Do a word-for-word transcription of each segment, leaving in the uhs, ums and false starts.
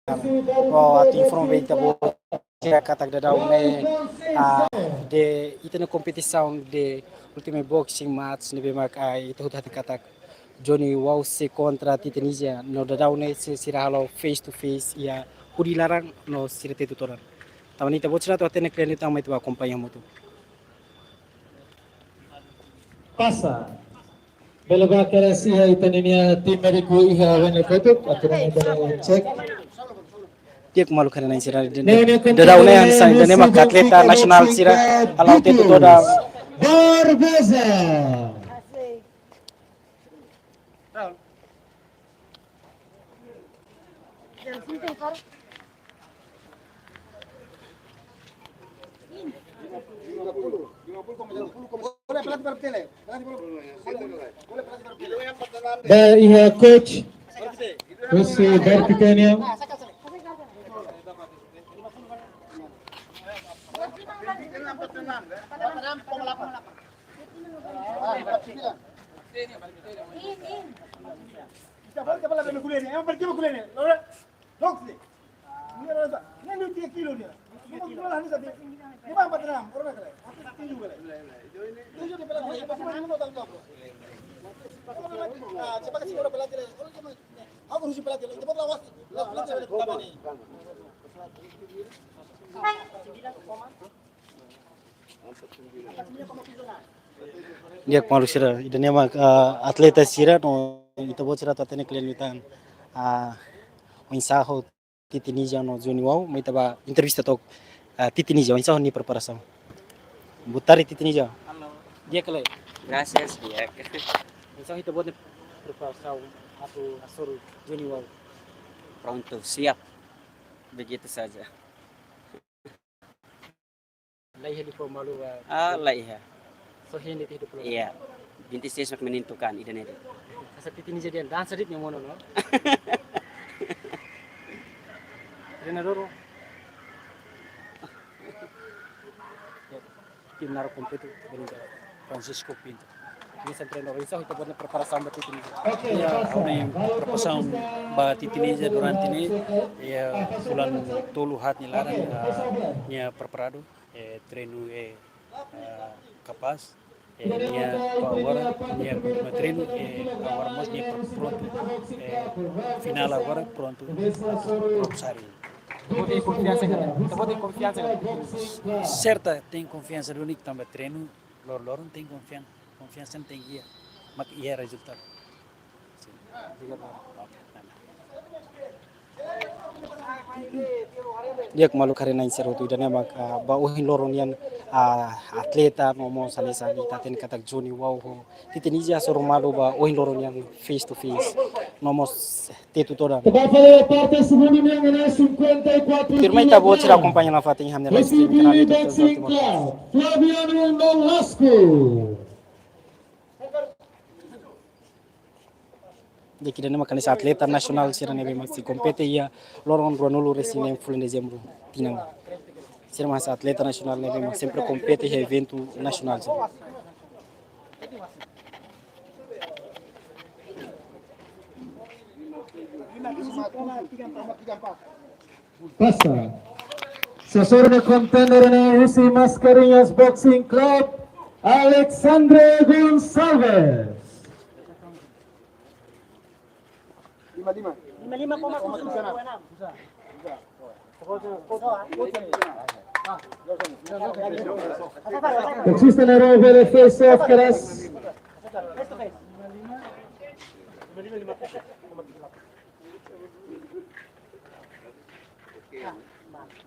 Ha'u atu informa ba ita-boot sira katak daudaun ne'e, ah, de ita-nia kompetisaun de Ultimate Boxing Match ne'ebé mak, ah, ita hotu hatene katak Johnny Wau sei kontra Titi Ninja no daudaun ne'e sei sira halo face to face iha hudi laran no sira tetu todan. Tanba ne'e ita-boot sira atu hatene kle'an liután, mai ita bá akompaña hamutuk. Pasa. Bele bá kedas iha ita-nia tim médiku iha wene kotuk, atu nune'e bele cek. Di'ak maluk haree-na'in sira, daudaun ne'e hanesan ida-ne'e mak atleta nasionál sira hala'o tetu todan. Barbosa. Ba iha coach, husi Barpitenia. Di'ak maluk sira, ida-ne'e mak, ah, atleta sira no ita-boot sira atu hatene kle'an liután, ah, oinsá ho Titi Ninja no Johnny Wau, mai ita bá entrevista took, ah, Titi Ninja, oinsá ho nia preparasaun. Boa tarde, Titi Ninja. Halo. Di'ak ka lae? Graças, di'ak. Oinsá ho ita-boot nia preparasaun atu hasoru Johnny Wau? Prontu, siap. Begitu saja. La iha diploma malu, ah, la iha. Só hein de'it diploma. Iya. Vinte e seis mak menentukan ida-ne'e de'it. Hanesan Titi Ninja dehan dansa de'it nia monu, no? Treinadór. Ya. Tim naruk kompete, Francisco Pinto. Nia sempre no risa, ita buat preparasaun ba Titi Ninja. Ya, ha'u-nia preparasaun ba Titi Ninja durante ne'e, ya, fulan tolu haat nia laran, ah, nia preparadu, eh, treinu, eh, ah, kapás, eh, nia to'o agora, nia kontinua treinu, eh, agora mós nia pr-, prontu, eh, finál agora, prontu, prontu sari. Ita-boot iha konfiansa ka lae? Ita-boot iha konfiansa ka lae? Serta, tenke konfiansa duni tanba treinu, loron-loron tenke konfian-, konfiansa tenke iha, mak iha rezultadu. Sin. Obrigadu. Oke, nada. Di'ak maluk haree-na'in sira hotu, ida-ne'e mak, ah, ba ohin loron nian, ah, atleta no mós hanesan ita hatene katak Johnny Wau ho Titi Ninja hasoru malu ba ohin loron nian face to face. No mós tetu todan. Ba fali parte segundu nian ne'e cinquenta e quatro. Tuirmai ita-boot sira akompaña nafatin iha ami-nia live stream kanál YouTube Boxing Timor. Club, Flaviano Nolasco. Di'ak, ida-ne'e mak hanesan atleta nasionál sira ne'ebé mak sei kompete iha loron ruanulu-resin-neen fulan Dezembru tinan. Sira mak hanesan atleta nasionál ne'ebé mak sempre kompete iha eventu nasionál sira. Pasa. Sei hasoru nia kontender ne'e husi Mascarenhas Boxing Club, Alexandre Gonçalves. Lima lima. Lima lima koma tujuh enam. Boxista ne'e bele face off kedas.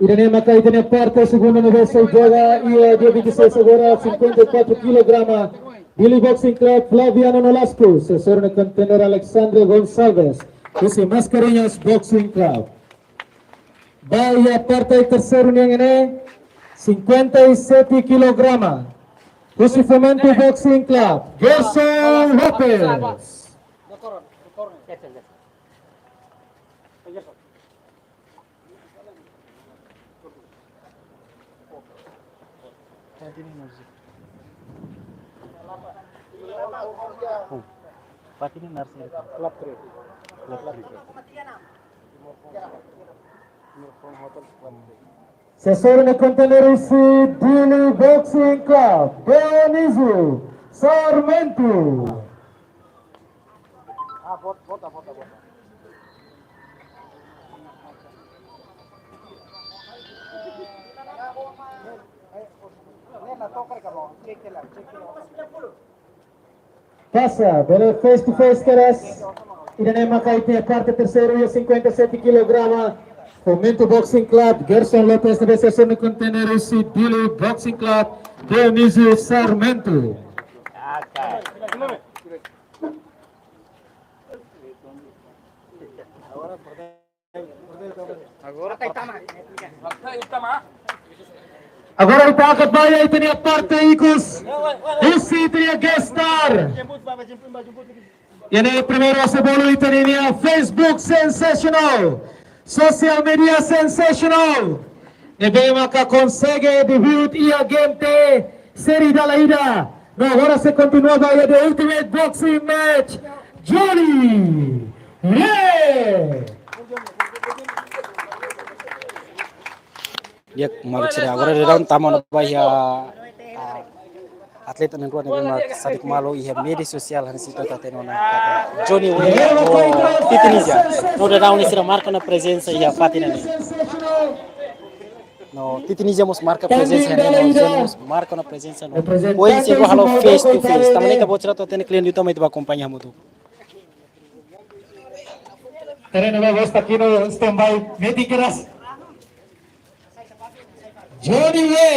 Ida-ne'e maka ita-nia parte segundu ne'ebé sei joga iha dia vinte e seis agora, cinquenta e quatro kilograma. Dili Boxing Club, Flaviano Nolasco, sei hasoru nia kontender Alexandre Gonçalves, husi Mascarenhas Boxing Club. Ba iha parte terseiru nian ne'e, cinquenta e sete kilograma, husi Fomento Boxing Club, Gerson Lopes. Oh, Fatini Narsing. Club three. Club three. Sesoru nia kontender husi Dili Boxing Club, Dionísio Sarmento. Pasa, bele face to face kedas. Ida-ne'e maka iha parte terseiru iha cinquenta e sete kilograma. Fomento Boxing Club, Gerson Lopes, ne'ebé sesoru nia kontender husi Dili Boxing Club, Dionísio Sarmento. Agora ita hakat ba ita-nia parte ikus husi ita-nia guest star. Ida-ne'e primeiru ase bolu ita-nia Facebook sensational, social media sensational. Ne'ebé maka konsege debut iha G M T série dala ida. No agora sei kontinua ba iha The Ultimate Boxing Match, Johnny Ye. Di'ak, maluk sira, agora daudaun tama ona ba iha, ah, atleta na'in-rua ne'ebé mak sadik malu iha média sosiál hanesan ita hatene ona katak Johnny Ye ho Titi Ninja. No daudaun ne'e sira marka ona prezensa iha fatin ne'e. No Titi Ninja mós marka prezensa iha ne'e, no Johnny mós marka ona prezensa no. Ohin sira halo face to face. Tanba ne'e ita-boot sira atu hatene kle'an liután mai ita bá akompaña hamutuk. Terreno ba bosta aqui no standby. Metin keras. Johnny Ye.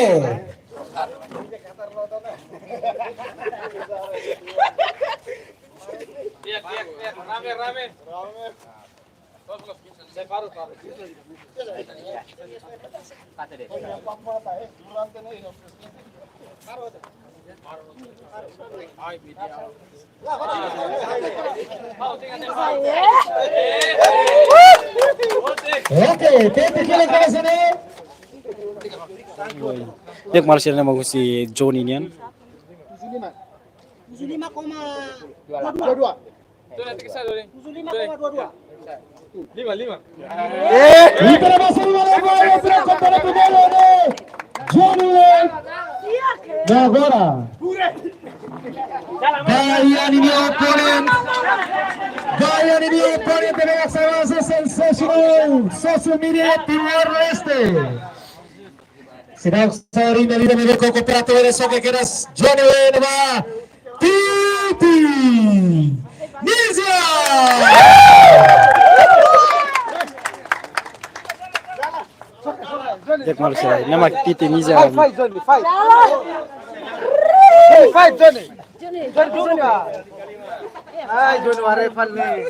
Oke, tete kila kala sini. Di'ak, maluk sira, ne'e mak husi Johnny nian. Tujuh lima koma dua dua. Tujuh lima koma dua dua. Lima, lima. Ita na masuk lima lima, ya, sudah kembali ke bola ni. Johnny Ye. Nah, agora. Ba iha ninia oponente. Ba iha ninia oponente, ne'ebé mak sai sensational. Social media Timor-Leste. Seidauk sai ida-ne'e, ida-ne'e koko pratu, ida soke kedas Johnny Ye ba Titi Ninja. Di'ak, maluk sira, ne'e mak Titi Ninja. Fight, fight, Johnny, fight. Johnny, fight, Johnny. Johnny, Johnny. Ai, Johnny, haree fan ne'e.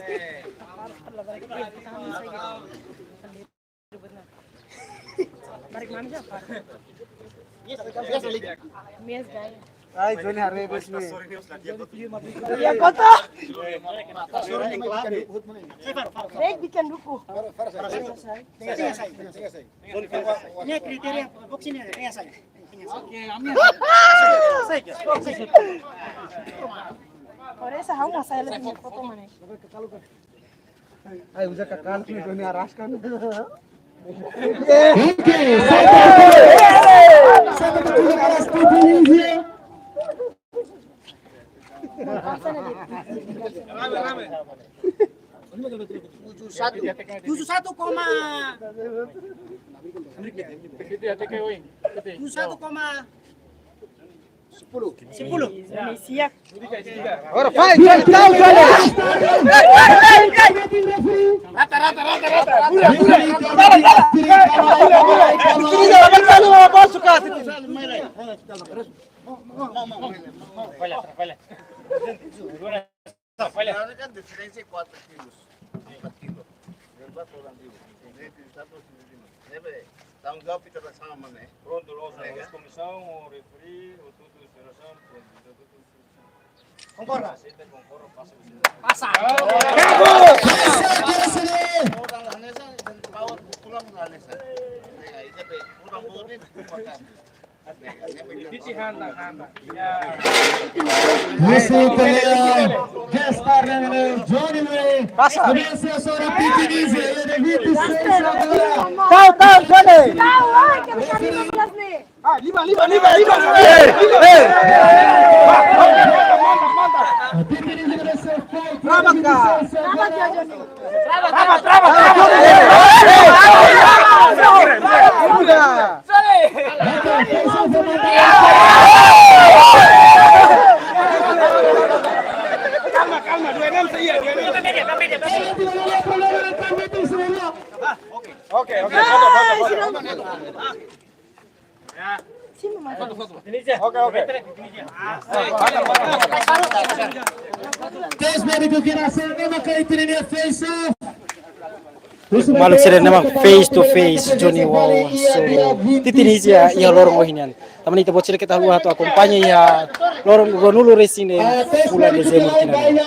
Ai, Johnny haree bos ni. Ya, kota. Baik, bikin duku. Ini kriteria box ini, ya, saya. Oke, amin. Ore sa hau masa ele punya foto mana? Ai, uza kakal tu, Johnny araskan. Oke, satu, satu, satu, aras Titi Ninja. Tujuh satu. Tujuh satu koma. Tujuh satu koma. Sepuluh. Sepuluh. Indonesia. Ora, fight, fight, tahu, tahu. Rata, rata, rata, rata. Burak, burak. Sudah, sudah, sudah, sudah, sudah. Olha, olha. Sebenarnya kan diferensi kuatru kilos, empat kilo. Berapa orang kilo? Ini satu, sini lima. Ini apa, ya? Tanggung jawab kita bersama, ya. Prontu, loos, ya, komisaun, referi, tutu, federasaun, prontu, tutu, tutu. Konkorda. Aseita, konkorda, pasa. Pasa. Bravo! Orang Hanesan, dan power pulang Hanesan. Ya, itu, orang Bogor ini, Husi ita-nia guest star ne'e Johnny Ye. Pasa. Komesa sora Titi Ninja, ele de vinte e seis agora. Tahu, tahu, Johnny. Tahu, ah, kami, kami, kami, kami. Ah, lima, lima, lima, lima. Eh, eh. Mantap, mantap, mantap. Selamat, Kak. Selamat ya, Johnny. Selamat, selamat, selamat. Udah. Calma, calma, dua enam saja, dua enam. Oke, oke, foto, foto, foto. Oke, oke. Terus dari kukira saya nama kayak itu dia face off. Maluk sira, ne'e mak face to face Johnny Wow ho Titinize iha loron ohin nian. Tanba ne'e ita-boot sira keta haluha atu akompaña iha loron ruanulu-resin-neen fulan Dezembru tinan ne'e.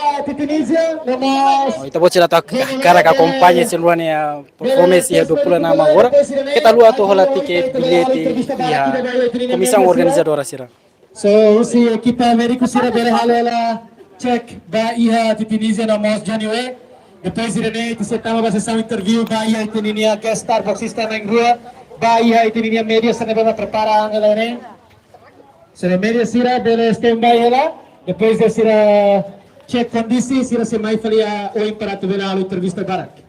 Ita-boot sira atu hakarak akompaña sira-nia performance iha dua puluh enam agora. Keta haluha atu hola tiket, billete iha komisaun organizadora sira. So, husi ekipa médiku sira bele halo hela cek ba iha Titinize no mós Johnny Way. Depois ida-ne'e ita sei tama ba sesaun interview ba iha ita-nia guest star boxista na'in-rua, ba iha ita-nia média sira ne'ebé mak prepara an hela ne'e. Sira média sira bele standby hela. Depois de sira cek kondisi, sira sei mai fali iha oin para atu bele halo entrevista barak.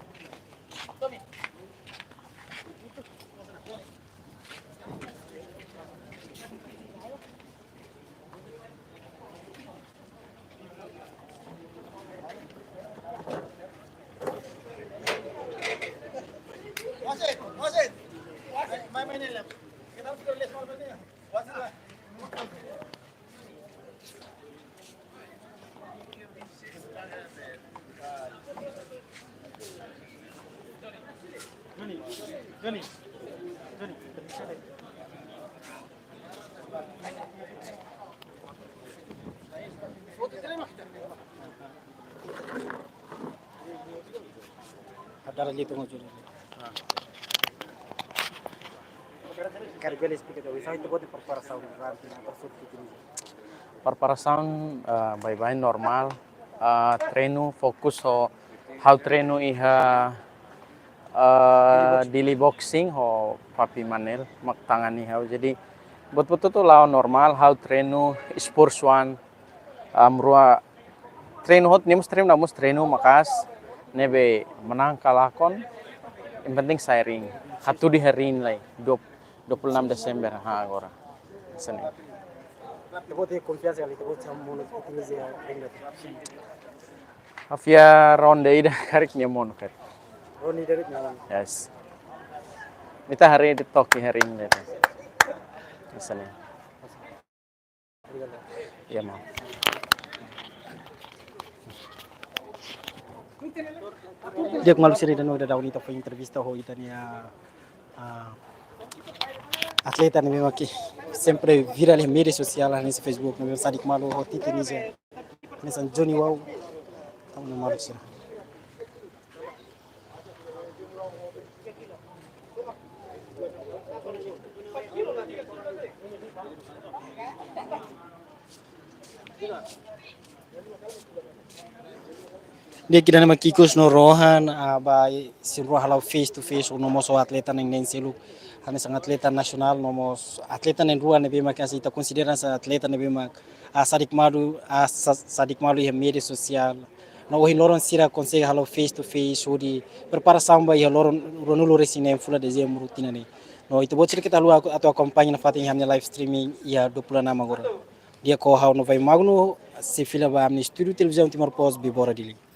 Adara li tengok juri. Karik bele esplika ita-boot nia preparasaun durante na performance ini. Preparasaun, eh, baibain, normál. Eh, treinu fokus ho ha'u treinu iha, eh, daily boxing ho Papi Manel mak tangani ha'u. Jadi buat-buat hotu la'o normál, ha'u treinu sports one, am, rua treinu hotu, ne'e mós treinu, ne'e mós treinu maka'as, ne'ebé menang ka lakon, yang penting sai ring. Hatudu iha ring lai, dua, dua puluh enam Desember, ha, agora. Hanesan ne'e. Ita-boot iha konfiansa katak ita-boot sei monu Titinize iha ring de'it? Ha'u fiar ronde ida karik nia monu karik. Ronde ida karik nia monu. Yes. Ita haree de'it to'ok iha ring de'it. Hanesan ne'e. Iya, mau. Di'ak, maluk sira, ida-ne'e daudaun ita fó entrevista ho ita-nia, ah, atleta ne'ebé mak sempre virál iha média sosiál, hanesan Facebook, ne'ebé Sadik Malu ho Titinize, hanesan Johnny Wow. Tama ona, maluk sira. Di'ak, ida-ne'e mak ikus no rohan, ah, ba sira rua hala'o face to face, no mós atleta na'in-neen seluk, hanesan atleta nasionál, no mós atleta na'in-rua ne'ebé mak ita konsidera hanesan atleta ne'ebé mak, ah, Sadik Malu, ah, Sa-, Sadik Malu iha média sosiál. No ohin loron sira konsege hala'o face to face, hodi preparasaun ba iha loron ruanulu-resin-neen fulan Dezembru tinan ne'e. No ita-boot sira keta haluha atu akompaña nafatin iha ami-nia live streaming iha dua puluh enam agora. Di'ak, ho ha'u Novai Magno, sei fila ba ami-nia estúdiu Televizaun Timor Post, Bibora, Dili.